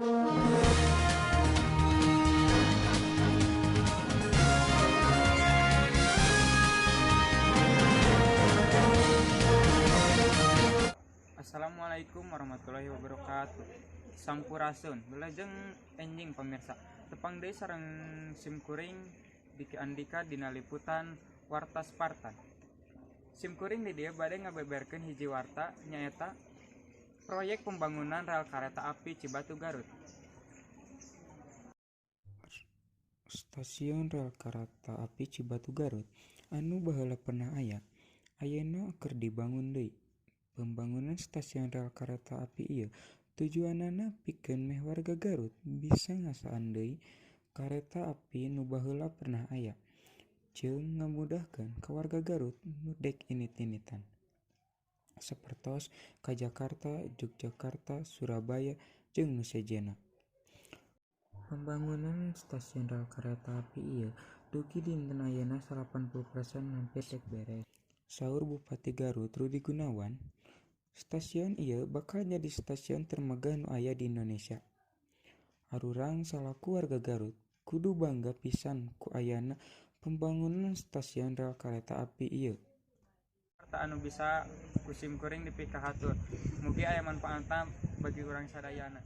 Assalamualaikum warahmatullahi wabarakatuh. Sampurasun, wilujeng enjing pamirsa. Tepang deui sareng simkuring Diki Andika dina liputan Warta Spartan. Simkuring di dieu bade ngabeberkeun hiji warta, nyaeta proyek pembangunan rel kareta api Cibatu Garut. Stasiun rel kareta api Cibatu Garut anu baheula pernah aya, ayeuna keur dibangun deui. Pembangunan stasiun rel kareta api ieu tujuanana pikeun meh warga Garut bisa ngasaan deui kareta api nu baheula pernah aya jeung ngamudahkeun ka warga Garut nu dek indit-inditan sapertos ka Jakarta, Yogyakarta, Surabaya jeung nu sejenna. Pembangunan stasiun rel kareta api ieu dugi dinten ayeuna 80% hampir rek beres. Saur Bupati Garut Rudi Gunawan, stasiun ieu bakal jadi stasiun termegah nu aya di Indonesia. Arurang salaku warga Garut kudu bangga pisan ku ayana pembangunan stasiun rel kareta api ieu. Warta anu bisa ku simkuring dipikahatur. Mugi aya manfaatna bagi urang sadayana.